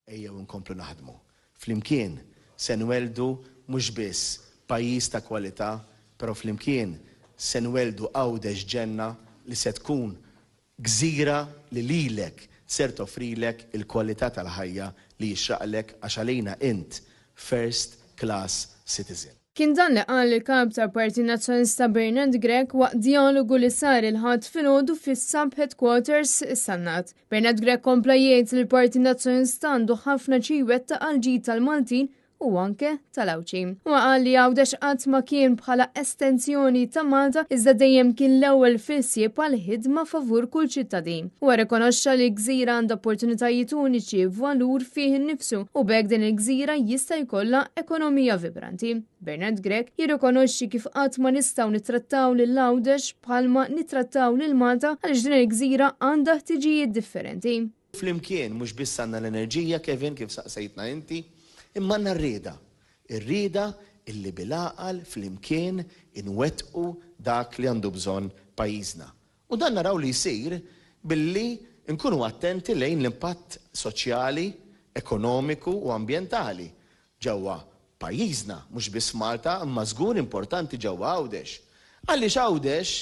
Ejjew inkomplu naħdmu. Flimkien se nwelldu mhux biss pajjiż ta' kwalità, però flimkien se nwelldu Għawdex ġenna li se tkun gżira li lilek ser toffrilek il-kwalità tal-ħajja li jixraqlek għax għalina int first class citizen. Kien dan li qal il-Kap tal-Partit Nazzjonalista Bernard Grech waqt djalogu li sar il-Ħadd filgħodu fis-Sub Headquarters Sannat. Bernard Grech kompla jgħid li l-Partit Nazzjonalista għandu ħafna xi jwettaq għall-ġid tal-Maltin u anke tal-Għawdxin. Huwa qal li Għawdex qatt ma kien bħala estensjoni ta' Malta iżda dejjem kien l-ewwel fil-ħsieb għall-ħidma favur kull ċittadin. Huwa rrikonoxxa li l-gżira għandha opportunitajiet uniċi b'valur fih innifsu u b'hekk din il-gżira jista' jkollha ekonomija vibranti. Bernard Grech jirrikonoxxi kif qatt ma nistgħu nittrattaw lil Għawdex bħalma nittrattaw lil Malta għaliex din il-gżira għandha ħtiġijiet differenti. Flimkien mhux biss għandna l-enerġija, Kevin, kif saqsejtna inti, imma għandna r-rieda. Ir-rieda illi bil-għaqal flimkien inwettqu dak li għandu bżonn pajjiżna. U dan naraw li jsir billi nkunu attenti lejn l-impatt soċjali, ekonomiku u ambjentali ġewwa pajjiżna, mhux biss f'Malta imma żgur importanti ġewwa Għawdex. Għaliex Għawdex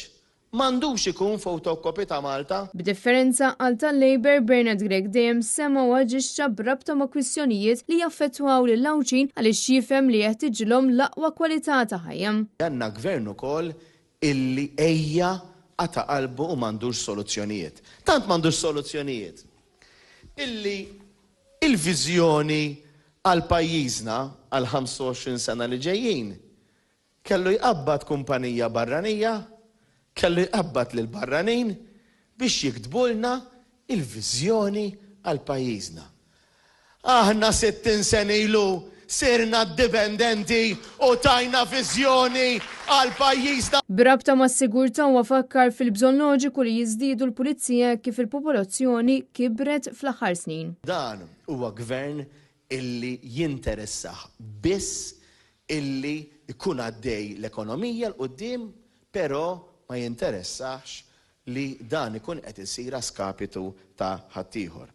m'għandux ikun photocopy ta' Malta. B'differenza għal tal-Labour, Bernard Grech dejjem sema' u aġixxa b'rabta ma' kwistjonijiet li jaffettwaw lill-Għawdxin għaliex jifhem li jeħtiġilhom l-aqwa kwalità ta' ħajja. Għandna Gvern ukoll illi għejja qata' qalbu u m'għandux soluzzjonijiet. Tant m'għandux soluzzjonijiet illi il-viżjoni għal pajjiżna għall-25 sena li ġejjin kellu jqabbad kumpanija barranija, kellu jqabbad lill-barranin biex jiktbulna il-viżjoni għal pajjiżna. Aħna 60 sena ilu sirna dipendenti u tajna viżjoni għal pajjiżna. B'rabta mas-sigurtà huwa fakkar fil-bżonn loġiku li jiżdiedu l-pulizija hekk kif il-popolazzjoni kibret fl-aħħar snin. Dan huwa gvern illi jinteressah biss illi jkun għaddej l-ekonomija 'l quddiem però ma jinteressahx li dan ikun qed isir a skapitu ta' ħaddieħor.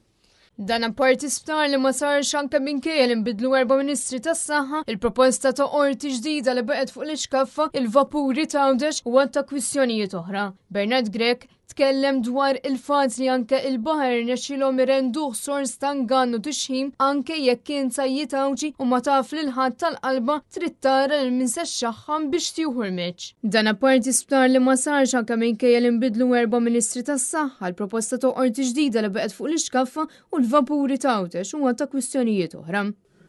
Dan apparti sptar li ma sarx anke minkejja li nbidlu erba' ministri tas-saħħa, il-proposta ta' qorti ġdida li baqgħet fuq l-ixkaffa, il-vapuri t'Għawdex u għadd ta' kwistjonijiet oħra. Bernard Grech tkellem dwar il-fatt li anke il-baħar irnexxielhom irenduh sors ta' ngann u tixħim anke jekk kien sajjied Għawdxi u ma taf lil ħadd tal-qalba trid tara lil min se xxaħħam biex tieħu rmiġġ. Dan apparti sptar li ma sarx anke minkejja li nbidlu erba' ministri tas-saħħa, l-proposta ta' qorti ġdida li baqgħet fuq l-ixkaffa u l-vapuri ta' Għawdex u għadd ta' kwistjonijiet oħra.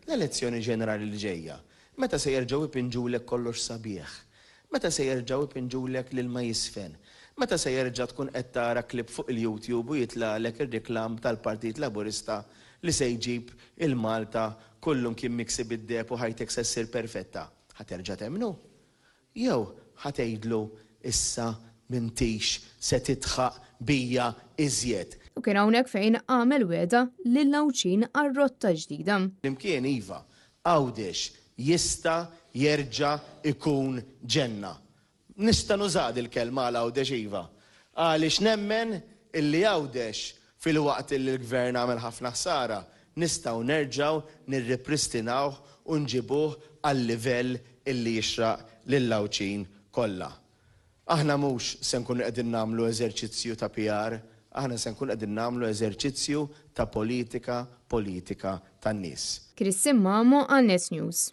L-elezzjoni ġenerali li ġejja, meta se jerġgħu jpinġulek kollox sabiħ? Meta se jerġgħu jpinġulek l-ilma jiżfen? Meta se jerġa' tkun qed tara clip fuq il-YouTube u jitlagħlek ir-reklam tal-Partit Laburista li se jġib il-Malta kullumkien miksi bid-deheb u ħajtek se ssir perfetta? Ħa terġa' temmnu? Jew ħa tgħidlu issa m'intix se tidħaq bija iżjed? U kien hawnhekk fejn għamel wegħda lill-Għawdxin għal rotta ġdida. Flimkien iva, Għawdex jista' jerġa' jkun ġenna. Nista' nużaha dil-kelma għal Għawdex iva. Għaliex nemmen illi Għawdex, filwaqt illi l-Gvern għamel ħafna ħsara, nistgħu nerġgħu nirripristinawh u nġibuh għal-livell illi jixraq lill-Għawdxin kollha. Aħna mhux se nkunu qegħdin nagħmlu eżerċizzju ta' PR, aħna se nkunu qegħdin nagħmlu eżerċizzju ta' politika, politika tan-nies. Christine Mamo għal Net News.